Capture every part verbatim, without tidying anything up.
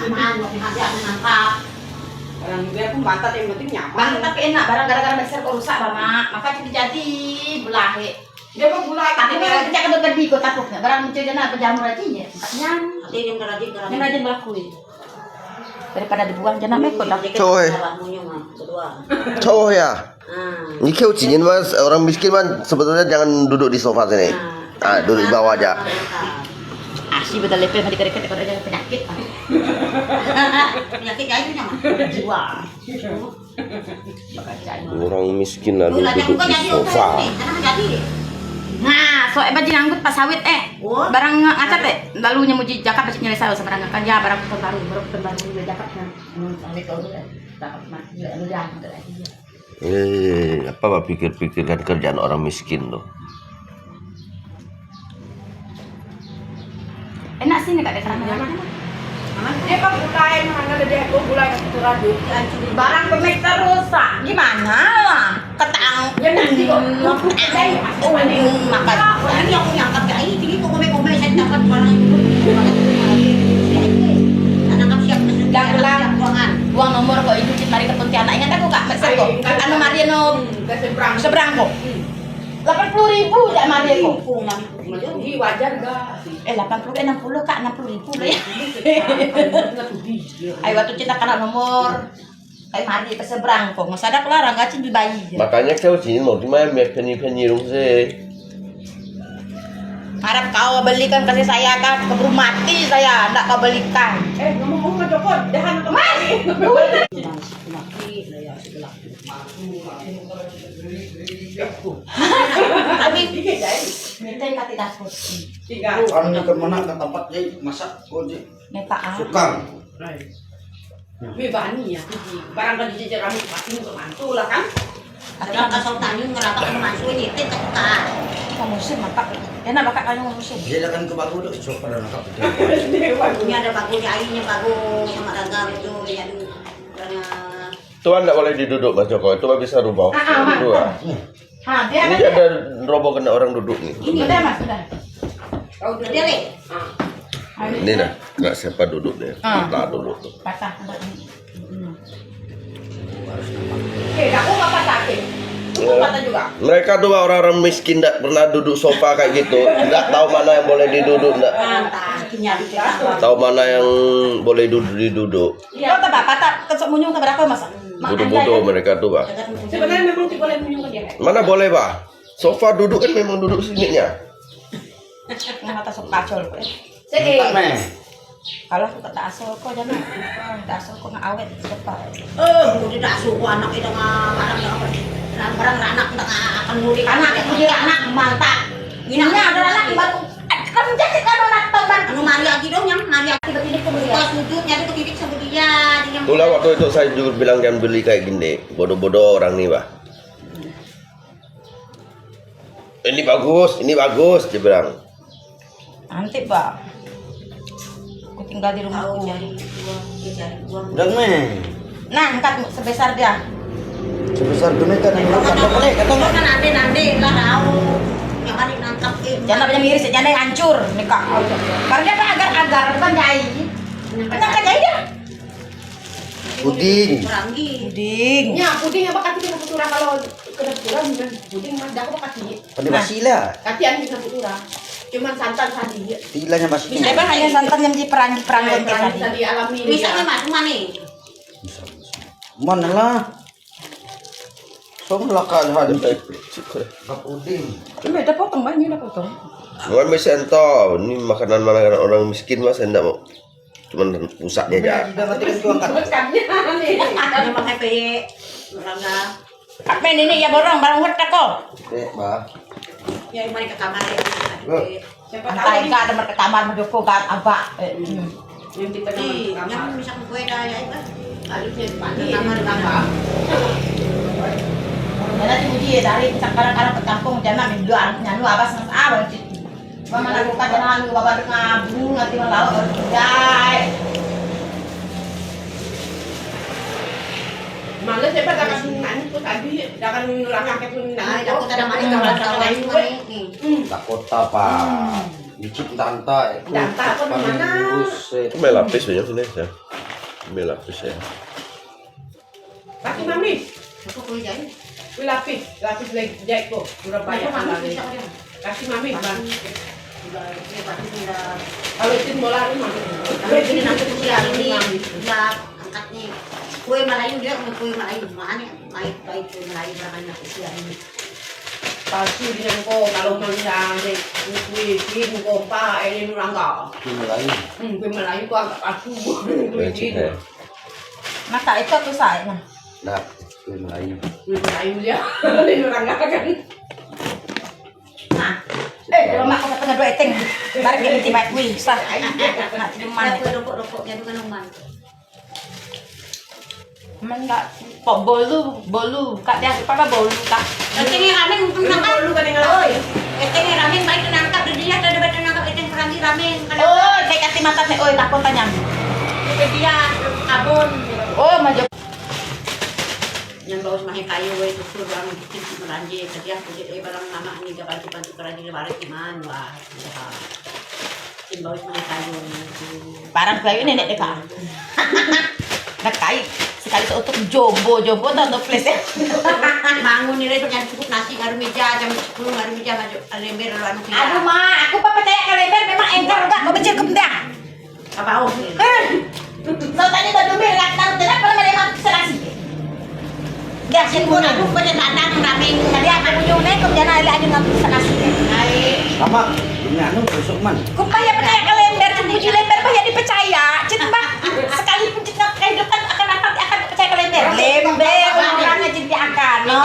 Aman, mau pihak dia nangkap. Barang dia pun bantat yang penting nyaman. Barang tapi enak, barang gara-gara mixer kok rusak, Mama. Maka jadi-jadi belahe. Dia pun gulai. Tapi memang kita kena beli kok tapuk. Barang mencuri jana pejamur aja ya. Yang Ada yang rajin, yang rajin. Rajin berlaku. Daripada dibuang jana meko dah. Coy. Salah munyung, ah, kedua. Coy ya. Ah. Ni kau cingin mas, orang miskin man sebetulnya jangan duduk di sofa sini. Ah, duduk di bawah aja. Ah, si betul lepe mah dikit-dikit kalau ada penyakit. Penyakit ya itu nyaman. Jiwa. Orang miskin lah duduk di sofa. Nah, so eh bajing anggut pas sawit eh. Barang ngacap eh. Lalu nyamuji jakap bajing nyelesa sama barang kan ya barang pembaru, barang pembaru jakat kan. Hmm, sawit kau tu eh. Dapat mati ya, lu jangan tu lagi. Eh, apa pikir-pikirkan kerjaan orang miskin tu? Enak sini, Kak, ada kerana. Dia kan gulai, mana ada dia, oh, gulai kat situ radu. Barang pemiksa rusak, gimana lah? Ketang. Dia nanti kok. Makan. Ini aku yang angkat, ini, ini kok komen-komen, saya dapat barang itu. Anak siap, siap buangan. Buang nomor kok itu cit mari ke Pontianak. Ingat aku, Kak, mesen kok. Anu mari anu. Hmm, ke seberang. Seberang kok. Hmm. Lapan puluh ribu jak mari kok. Jadi wajar gak? Eh, lapan puluh, eh, enam puluh, Kak, enam puluh ribu lah ya. Ayo, waktu kita kena nomor. Kayak mari ke seberang kok. Nggak sadar lah, orang kacil dibayi. Makanya kau sini mau di mana, 便宜便宜东西. Harap kau belikan kasih saya, Kak. Keburu mati saya, ndak kau belikan. Eh, ngomong-ngomong, Joko, dah anak kau. Mas! Ui. Tapi minta kati takut. Anu ke mana ke tempat dia masak, oh, dia. Neta ah. Sukang. Mi bani ya, tadi barang kan dijejer rambut pasti untuk mantu lah kan. Tapi kalau kau tanya ngerata ke mantu ini, teh tak. Kamu sih matak. Enak bakal kayu musim. Dia dah kan ke bagus tu, so pada nangkap itu. Ini ada bagus, airnya bagus, sama ragam itu, ya. Karena Tuan ndak boleh diduduk, Mas Joko. Tuan bisa rubah. Ah, ah, Mas. Dua. Ha, dia Ini ada. Ada roboh kena orang duduk ni. Ini. Sudah, Mas, sudah. Kau duduk dia, Lek. Ah. Ini dah, kena siapa duduk dia. Ah. Kita dulu tu. Patah, patah. Hmm. Eh, dah, aku patah sakit. Itu patah juga. Mereka tu orang-orang miskin, tak pernah duduk sofa kayak gitu. Nggak tahu mana yang boleh diduduk, nggak. Ah, tak. Tahu mana yang boleh duduk, diduduk. Iya. Kau tak apa, tak, tak sok munyung tak berapa, Mas? Bodoh-bodoh mereka tu, Pak. Sebenarnya memang tidak boleh munyung ke dia. Mana boleh, Pak? Sofa duduk kan memang duduk sininya. Nang kata sok kacol, Pak. Sedih. Tak, meh. Kalau aku tak asal kau jangan. Tak asal kau nggak awet, cepat. Eh, aku tidak suka anak itu nggak barang apa. Barang anak kita akan mudik. Anak, mudik anak, mantap. Ini ada anak baru. Kamu jadi kan anak teman. Anu mari lagi dong, yang mari lagi begini tuh. Pas sujud, nyari ketitik sama dia, dia yang Itulah waktu itu saya juga bilang jangan beli kayak gini. Bodoh-bodoh orang ni, Pak. Ini bagus, ini bagus, dia bilang. Nanti, Pak. Aku tinggal di rumahku. Tahu cari uang, dia cari uang. Udah, meh. Nah, angkat sebesar dia. Sebesar tu, meh, kan, yang makan. Kau boleh, kata nggak? Kan nanti, nanti, lah tahu. Yang paling nangkap, eh, Jangan banyak miris, jangan hancur, nih, Kak. Karena dia kan agar-agar, bukan jahit. Kenapa jahit dia? Puding. Puding. Ya, puding apa kata kita putura kalau kena putura bukan puding mah dah apa kata. Pandai basi lah. Kati anu kita putura. Cuman santan tadi. Tilanya basi. Bisa apa hanya santan yang diperangi-perangi tadi. Tadi alami. Bisa kan mas mana? Bisa. Mana lah? Song lah kan ada. Kap puding. Ini dah potong banyak dah potong. Bukan bisa entah. Ini makanan mana orang miskin mas enggak mau. Cuman pusatnya aja. Udah mati kan tuang kan. Terus kami nih. Ada pakai peye. Orang dah. Kak Men ini ya borong barang hot tako. Eh, bah. Ya mari ke kamar ya. Loh. Siapa tahu. Entah ini enggak ada ke kamar mendukung kan abak. Eh, hmm. Yang kita Di, kamar. Yang bisa kue dah ya itu. Harusnya pada kamar kamar. Mana tu dia dari sekarang-kadang ke kampung jangan minggu nyanu abas mas abang cik. Mama lakukan jangan lu bawa dengan bunga tiba laut harus jai. Malah saya pada kasih nani pun tadi jangan nulang angkat pun nani. Ay, aku tak ada manis kawan-kawan ini. Hmm. Takut apa? Hmm. Licin tanta. Tanta apa di mana? Buset. Kok main lapis banyak sini ya? May lapis eh. Kasi mami. Ako ko yan. Uy, lapis. Lapis lagi. Diyan ko. Pura banyak na lagi. Kasi mami, ma. Kalau itin bola ni mami. Kalau itin aku siya ni, na angkat ni. Kue Melayu dia, kue Melayu. Mana ni? Baik, baik, kue Melayu, jangan nak siya ni. Palsu din ko, kalau mang siya, ni, ni, ni, ni, ko pa, eh, ni, orang ka. Kue Melayu. Hmm, kue Melayu ko angkat palsu. Kue itin. Mata ito tu sa, na. Dah, kue Melayu. Kue Melayu dia. Ni, orang ka kan. Nah. Eh, kalau mak kau tengah dua eteng. Tarik ke inti mak kui, sa. Nak ciuman. Rokok, rokok, dia bukan rumah. Mangga, pok bolu, bolu, kak dia apa bolu kak. Eteng rameng, untung nangkap. Bolu kan yang oi. Eteng rameng, baik nangkap, dia ada baik nangkap, eteng perangi rameng. Oh, saya kasih mata saya, oi, takut tanya. Itu dia, kabun. Oh, maju. Yang bawa semahe kayu, weh, tu tu, orang bikin si meranje, kerja kulit, eh, barang mama ni, dia bantu-bantu kerja di luar, gimana, wah, wah. Barang kayu nenek deka. Nak kai sekali seutuh jumbo-jumbo tau toples ya. Bangun ni, Rek, jangan cukup nasi ngaru meja, jam sepuluh ngaru meja maju. Lember lalu anu kita. Aduh, Ma, aku pa percaya ke lember memang engkar juga, kau kecil kemdang. Apa, oh? Eh, so tadi berdua nak taruh tidak pernah memang selasi. Dia sih pun aku pada datang ramai. Tadi aku punya naik kau jangan ada lagi nak selasi. Baik. Mama, ini anu besok man. Kupaya percaya ke lember, puji lember payah dipercaya. Cit, Mbak. Sekalipun cit nak kehidupan akan dapat, akan percaya ke lember. Lember, orangnya cit dia akan. No.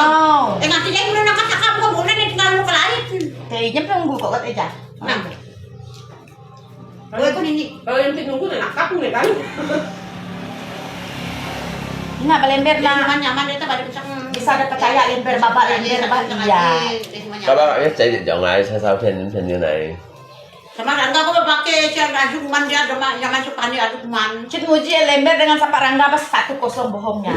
Tengah tiga bulan nak kata kamu, kamu nak tinggal lu ke lain. Kayaknya tunggu kok, kata aja. Nah. Kalau itu nini, kalau yang nunggu nak kapung ni kan. Ina, balember na. Nyaman, nyaman, dia tak balik macam. Bisa ada percaya lember, babak lember, babak iya. Kalau ya, saya jangan, saya tahu, saya, saya, saya, Sama Rangga ko pakai, siya raju kuman dia, ada mak, yang masuk panik, ada kuman. Cit nguji lember dengan sapa Rangga pas satu kosong bohongnya.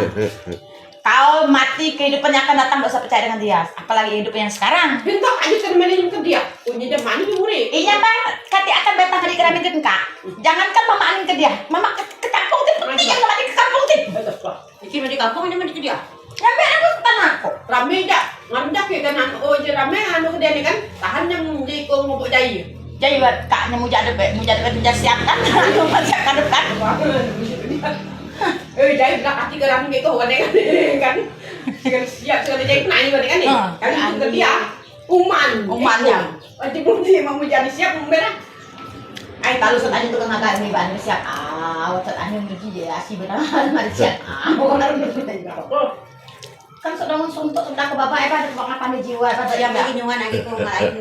Kau mati, kehidupan yang akan datang tak usah percaya dengan dia, apalagi hidup yang sekarang. Bentar aja kan main ke dia. Punya dia main ke murid. Iya, Bang, kati akan datang hari keramin ke engkak. Jangankan mama aning ke dia, mama ke, ke kampung dia, penting yang mama ke kampung dia. Betul, Pak. Iki mandi kampung, ini mandi ke dia. Nyampe aku tanah aku. Rame dah. Ngandak ya kan, anu, oh, je rame, anu, dia ni kan, tahan yang je ko ngobok jai. Jai buat kak, nyemu jadi pe, mu jadi pe, mu jadi siap kan. Siap kan, kan. Eh, jai nak kaki ke rame ko, kan, kan. Siap, siap, jai naik, kan. Ha. Kan, itu ke dia. Uman. Uman, ya. Nanti pun dia mau jadi siap, uman lah. Ai, talu sat anyo tukang makan mi ban siap. Ah, sat anyo miki je, asi benar, mari siap. Ah, bukan baru dulu tadi. Kan sedang suntuk, sudah ke bapak, eh, pada tukang makan di jiwa, pada yang bagi nyuan lagi ko lain.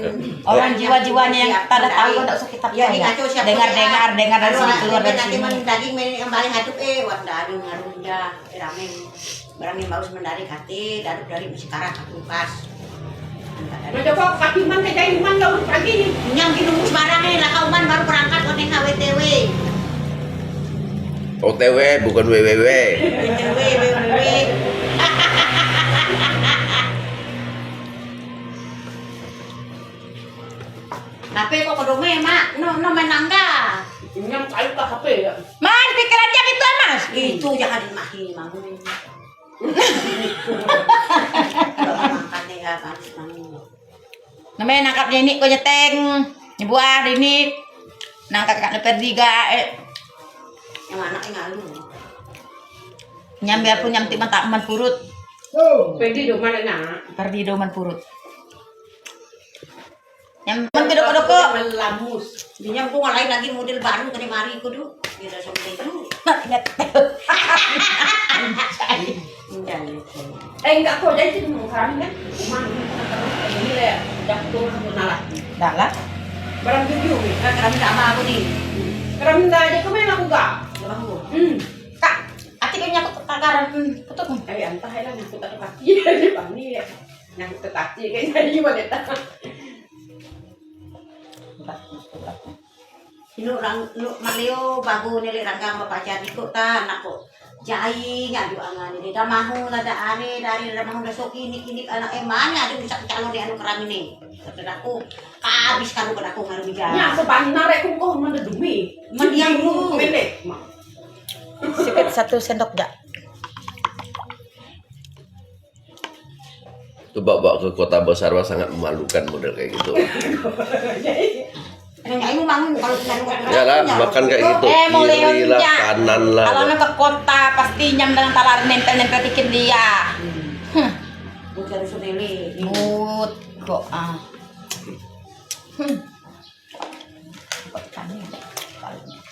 Orang jiwa-jiwanya yang tak ada tahu, tak usah kita percaya. Dengar-dengar, dengar dari sini keluar dari sini. Daging yang paling aduk, eh, wah, dah ada ngaruh dah, ramai. Barang yang baru sementari kate, dari, dari masih karak aku pas. Macam kau kaki man ke jai man kau pagi ni. Nyam di nunggu barang ni lah kau man baru berangkat kau tengah W T W. O T W bukan W W W. W T W, W W W. Tapi kok kedome, Mak, no, no menangga. Nyam kayu tak apa ya? Mas, pikiran dia gitu, Mas. Itu jangan dimahi, Mang. Namanya nangkap nini ko nyeteng, nyebuah nini, nangkap kak pergi ga, eh. Yang anak yang alu. Nyam biarpun nyam tik mata man purut. Pergi doman nak. Pergi doman purut. Yang man kedok-kedok. Lamus. Dia nyambung lain lagi model baru tadi mari kudu. Dia dah sampai itu. Ingat. Ingat. Eh, enggak kok, jadi itu mau kami kan. Rumah ini kan terus ini lah. Dah tuh mau nalar. Dah lah. Barang tujuh ni. Kan kami tak apa aku ni. Kami tak aja kau main aku gak. Barang aku. Hmm. Kak, ati kau nyakut kakaran, hmm, betul. Ay, antah lah nyakut atau kaki. Dia panik ya. Nyakut ke kaki kayaknya gimana tak? Entah, betul aku. Ino rang, lo, Maleo, bago nili ranggang mapacar di kota, anak ko. Jai, nya doangan ini. Dah mahu, lah dah are, dari dah mahu, dah sok, ini, ini, anak, eh, mana ada bisa calon di anu keram ini. Kata aku, habis kamu kena aku ngaruh bijak. Nya, sebenarnya aku kau mana demi. Mendiang lu. Pendek, Mak. Sikat Satu sendok jak. Coba bawa ke kota besar, Pak, sangat memalukan model kayak gitu. Yang ini bangun kalau punya rumah. Yalah, makan kayak gitu. Eh, mau Kiri lah, Leon, ya. Kanan lah. Kalau nak ke kota, pasti nyam dengan talar nempel-nempel dikit dia. Hmm. Buat harus milih. But kok, ah. Hmm.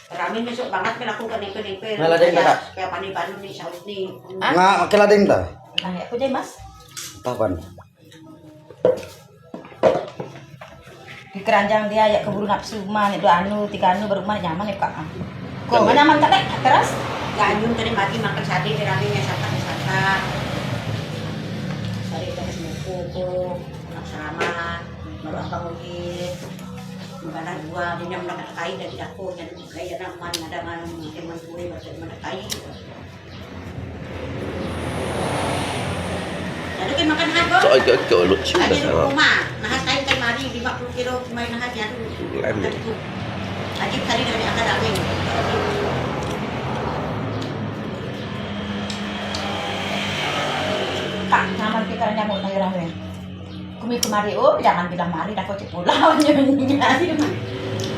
Rami besok banget kan aku ke nempel-nempel. Malah deh, kayak, Kak. Kayak pani-pani nih, saus nih. Ah? Nggak, makin lading ta. Nah, ya, aku deh, Mas. Tapan. Di keranjang dia ya keburu nafsu mah, nek dua anu, tiga anu baru mah nyaman ya, Kak. Kok, nggak nyaman, Kak, deh? Terus? Ganjung tadi pagi makan sate, raminya sate, sate. Sate terus muku, kok, nak selamat, baru abang lagi. Makan dua, dia yang nak kai dari dapur, jadi kai anak man, ada man, mungkin man kue, baru man kai. Jadi kan makan hak, kok. Cok, cok, cok, lucu. Ada di rumah. Nah, saya kan mari lima puluh kilo, cuma nah, dia tu. Lem. Ada tu. Lagi kali dari akar daging. Kak, nyaman kita nyamuk na orang ni. Kumi kemari, oh, jangan bilang mari, dah kau cek pulau.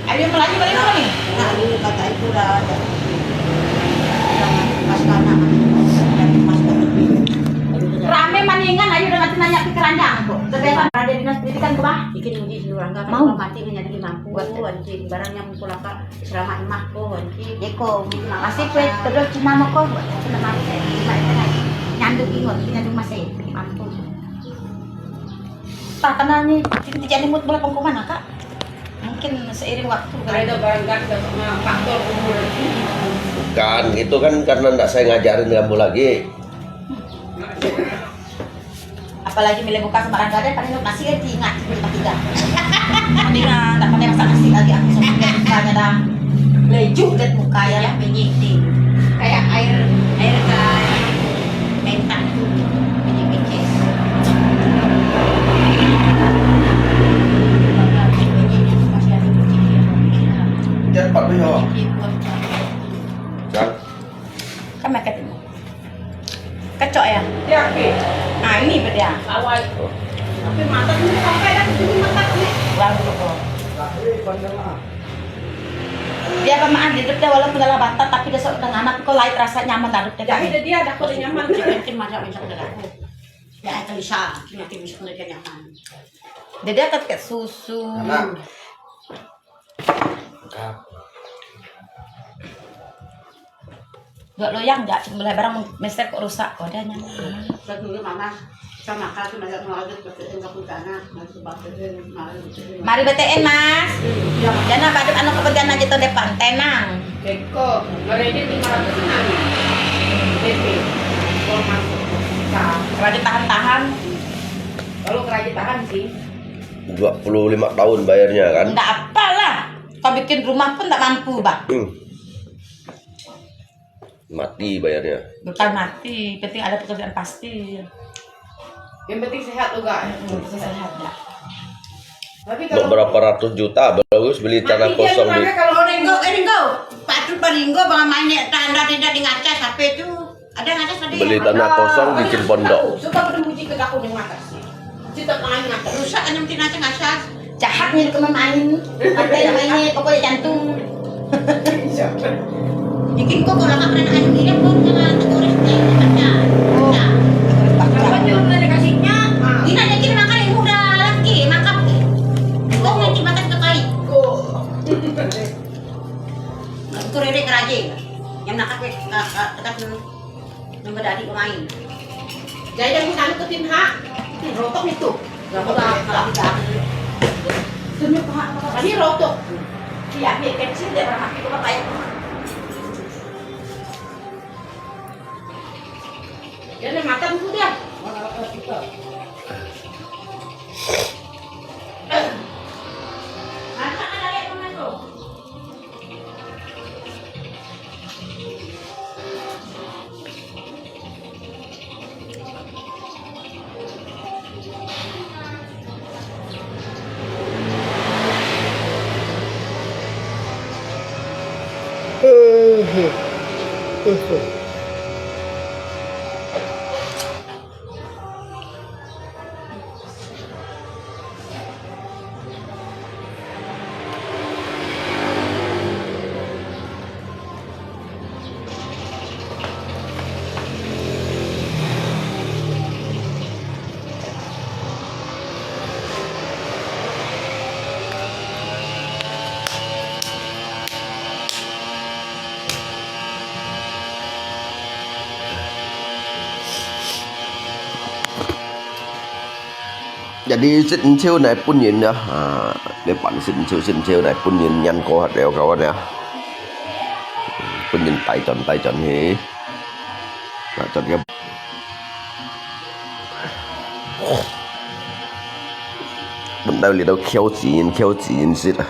Ayo Melayu balik apa ni? Nah, ini kata itu dah, dah. Pas tanah, pas tanah. Rame maningan, ayo udah mati nanya di keranjang, kok. Kebiasaan ada dinas pendidikan, kok, bah? Bikin uji seluruh angka, mau mati menjadi mampu, anjing. Barang yang mukul apa, selamat emak, kok, anjing. Deko, masih kue, terus cina moko, cina mati, cina itu kan. Nyandung ingot, nyandung masih, mampu. Tak kenal nih, kita jadi mood mulai pengkoman, Kak. Mungkin seiring waktu kali. Ada barangkali sama faktor umur. Bukan, itu kan karena ndak saya ngajarin kamu lagi. Apalagi milih buka sembarang gadai, paling masih kan diingat, tiba tiga. Mendingan, tak pandai masak nasi lagi, aku sampai misalnya dah. Lejuk dan muka ya. Minyak minyak ni. Kayak air, air ke, air tak tu. Minyak minyak. Minyak ni masih ada minyak. Cepat ni, oh. Minyak kuat. Kan? Kan makan ni. Kacok ya? Ya, oke. Ah, ini pun dia. Awal. Tapi mata ni sampai dah ke sini mata ni. Kurang dulu kok. Dia pamaan hidup dia walaupun dalam batat tapi dia sok dengan anak kau lain rasa nyaman hidup dia. Jadi dia dah kau nyaman. Mungkin macam macam dah aku. Ya, itu bisa. Mungkin bisa dia nyaman. Jadi dia kat susu. Anak. Dua loyang jak, mulai barang mester kok rusak kok, dah nyaman. Satu ni mama, sama kaki banyak ngelanjut, betul enggak pun tanah, nanti bangkit, malah betul. Mari B T N, Mas. Ya. Jangan pada anu kepentingan aja tahun depan, tenang. Beko, kredit lima ratus enam. D P. Kalau masuk, bisa. Kredit tahan-tahan. Kalau kredit tahan sih. Dua puluh lima tahun bayarnya kan? Nggak apalah. Kau bikin rumah pun tak mampu, bah. Hmm. Mati bayarnya. Bukan mati, penting ada pekerjaan pasti. Yang penting sehat juga. Hmm, penting sehat, ya. Tapi kalau berapa ratus juta, bagus beli tanah kosong di. Kalau Ringo, eh, Ringo, patut Ringo, bang main ni tanda tidak di ngacas H P tu. Ada ngacas tadi. Beli tanah kosong, bikin pondok. Suka pada muji ke aku dengan ngacas. Rusak kan nanti nanti ngasah. Jahat nih teman main. Ada yang mainnya pokoknya jantung. Bikin kok kalau makan air ini kok jangan terus nih baca. Baca. Apa nyuruh dari kasihnya? Ini aja kita makan yang muda lagi, makan. Kok nanti makan ke baik. Kok. Itu rere keraje. Yang nak apa? Nak tekan. Nang bedadi pemain. Jadi dah anu ketin ha. Rotok itu. Rotok. Senyum ha. Ini rotok. Iya, ini kecil dia pernah itu apa ya? Dia ada makan tu dia. Makan ada tu. Jadi食毋少來分人啊，啊，這半食毋少，食毋少來分人，人過了，搞啊，分人帶轉帶轉去，啊，轉去。分到這兜挑戰，挑戰食啊。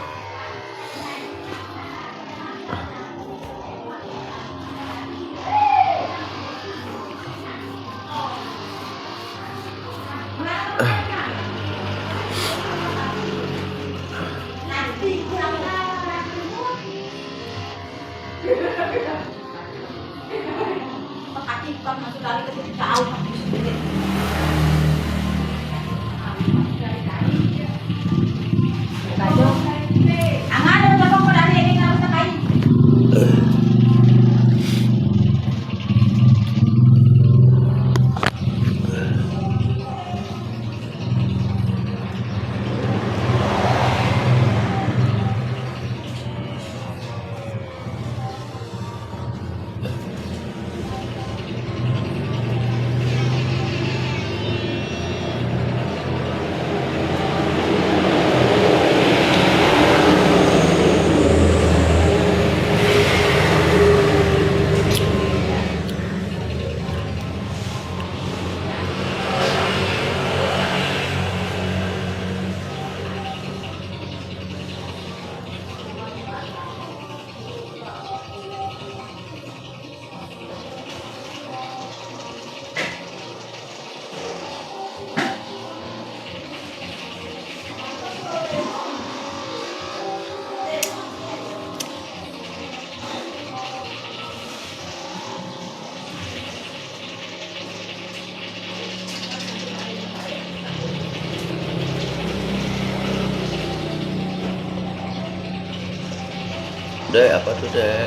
Dek, apa tu, Dek?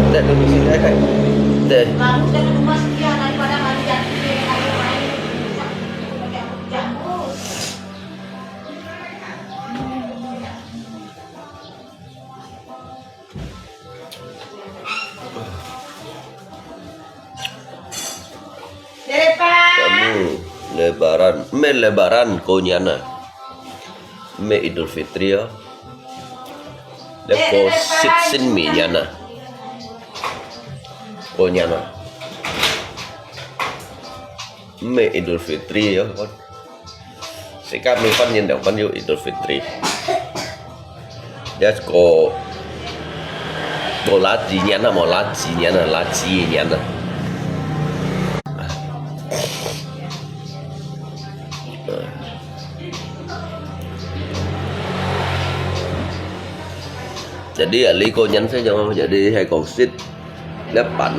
Dek, duduk sini aja, Dek. Dek. Kamu Lebaran, meh Lebaran ko nyan ah. Meh Idul Fitri ah. Dek ko sit sin mi nyan ah. Ko nyan ah. Meh Idul Fitri ah. 世界每半年兩半有 Idul Fitri。這個，無垃圾年啊，無垃圾年啊，垃圾年啊。Jadi啊，你個人生就，jadi係講食，一般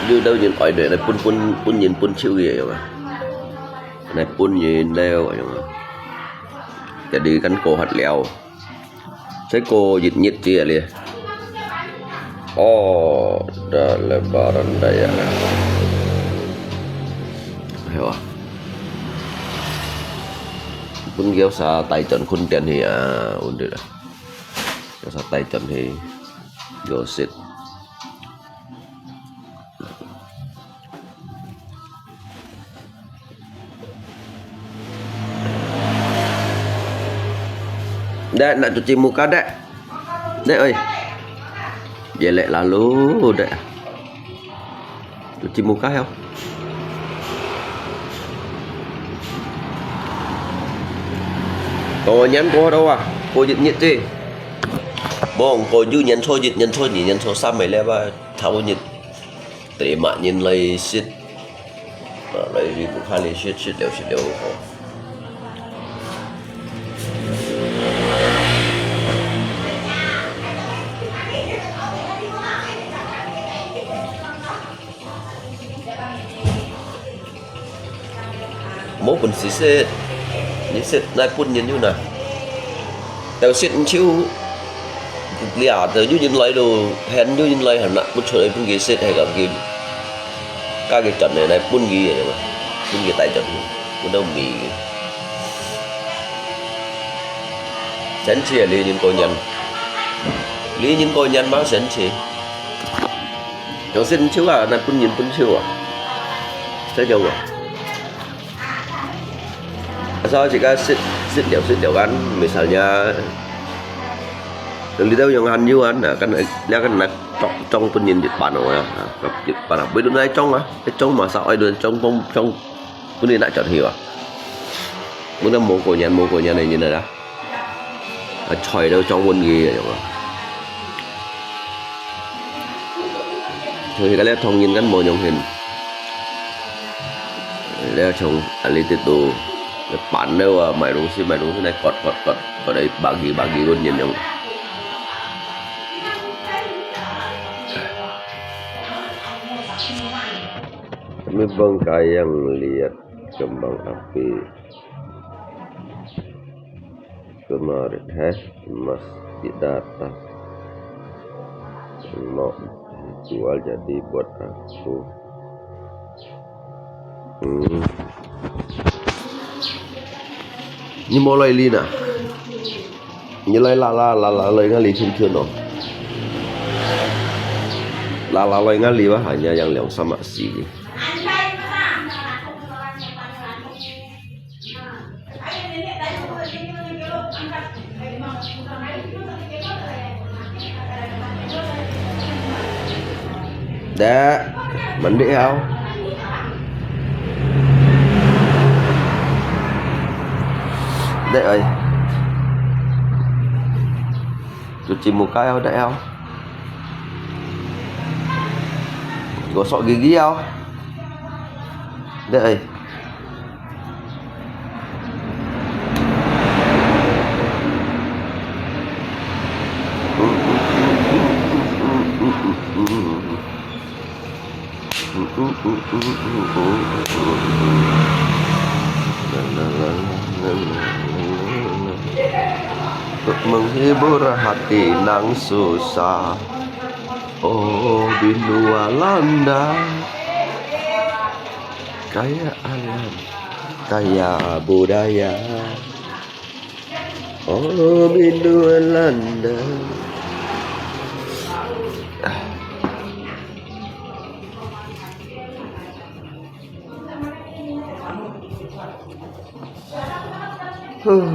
有兜人愛來，來分，分，分人分手个樣啊。 來分人了，樣啊。Jadi kan過忒了。再過一日節咧。哦，dah Lebaran Raya。係哇。分佢儕帶轉去店去啊，穩定啦。佢儕帶轉去，有食。 Dek, nak cuci muka, Dek. Dek, oi. Jelek lalu, Dek. Cuci muka, yo. Ko nyan ko đâu à? Ko jit nyit chứ. Bông, ko ju nyan cho jit, nyan cho ni, nyan cho sam mai le ba, thao nyit. Terima nyin lai sit. Nah, lai ri bu kha lai sit, sit liao, sit liao ko. Mô pun sit sit, nyi sit nai pun nyin yu na. Têu sit nchiu, lia têu yu nyin lai lu, hen yu nyin lai hen na, pun chua pun ki sit hai kam ki. Ka ki chọn ne nai pun ki, pun ki tai chọn, pun dau mi. 神奇啊，離人過年，離人過年嘛神奇。有神奇啊，那分人分手啊，這種啊。Asal自家食，食了，食了kan, misalnya，你都用還有啊，那kan，那kan nak裝分人一半哦啊，一半啊，不用來裝啊，裝嘛，少愛裝裝裝，分人拿轉去啊。Muna無過年，無過年的人來啦。 啊，菜都裝分佢个樣啊。所以這个唐人kan無樣形。這像啊，你得到，辦了啊，買東西，買東西來割，割，割，割來bagi，bagi分人樣。Kami bang kayang lihat kembang api. Kemarin, heh, Mas Didata. Mau jual jadi buat aku. Hmm. Ni mulai li na. Ni lai la la la la lai ngali chun chun no. La la lai ngali ba hanya yang liang sama si. Dek, mandi au. Dek ơi. Cuci muka au, Dek au. Gosok gigi au. Dek ơi. Untuk menghibur hati nang susah. Oh, binualanda. Kaya alam, kaya budaya. Oh, binualanda. Huh.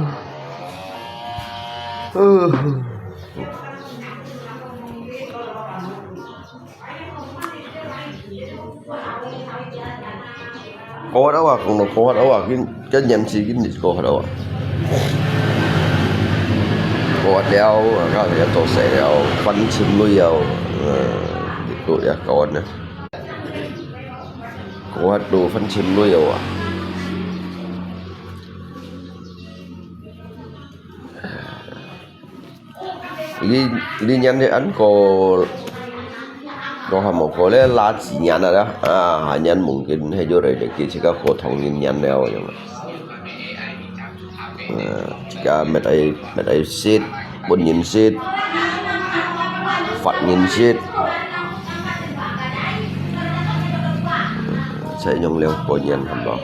Huh. Kawat awak, kawat awak, kin, kan yan si kin kawat awak. Kawat liao, ka liao to sai liao, fan chim lui liao. Itu ya kawat na. Kawat tu fan chim lui liao ah. Li, li nyan di an ko, ko ha mo ko le la chi nyan a da. Ah, ha nyan mungkin he jo re de ki chika ko thong yin nyan leo yang. Ah, chika met ai, met ai sit, bun yin sit, fat yin sit. Sai nyong leo ko nyan ham lo.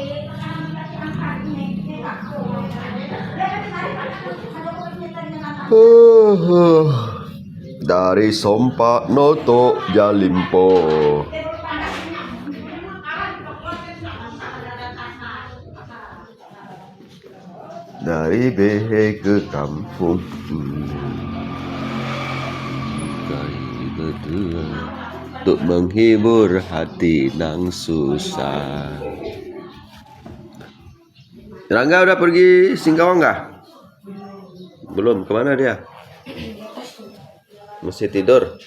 Dari Sompa Noto Jalimpo. Dari Behe ke kampung. Kayu berdua untuk menghibur hati nang susah. Rangga udah pergi Singkawang kah? Belum. Kemana dia? Masih tidur.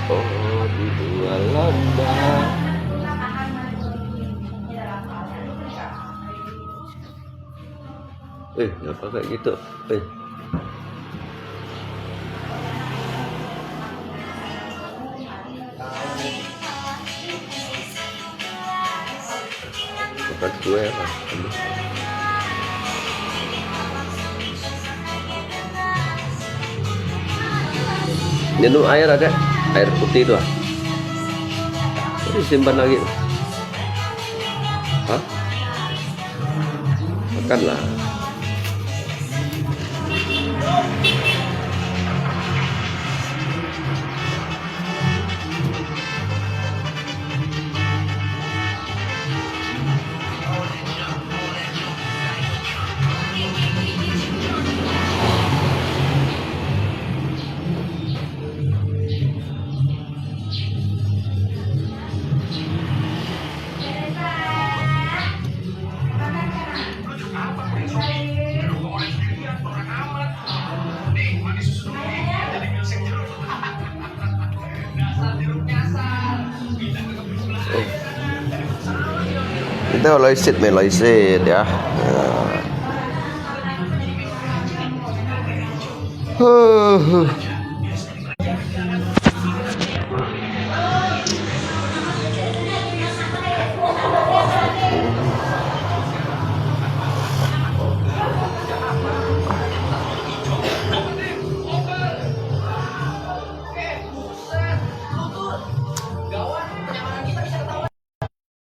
Oh, di Belanda. Eh, kenapa kayak gitu? Eh. Makan kue apa? Minum air ada? Air putih tu ah. Ini simpan lagi. Hah? Makanlah. Ito, loisit, may loisit, ya. Ah. Huh, huh.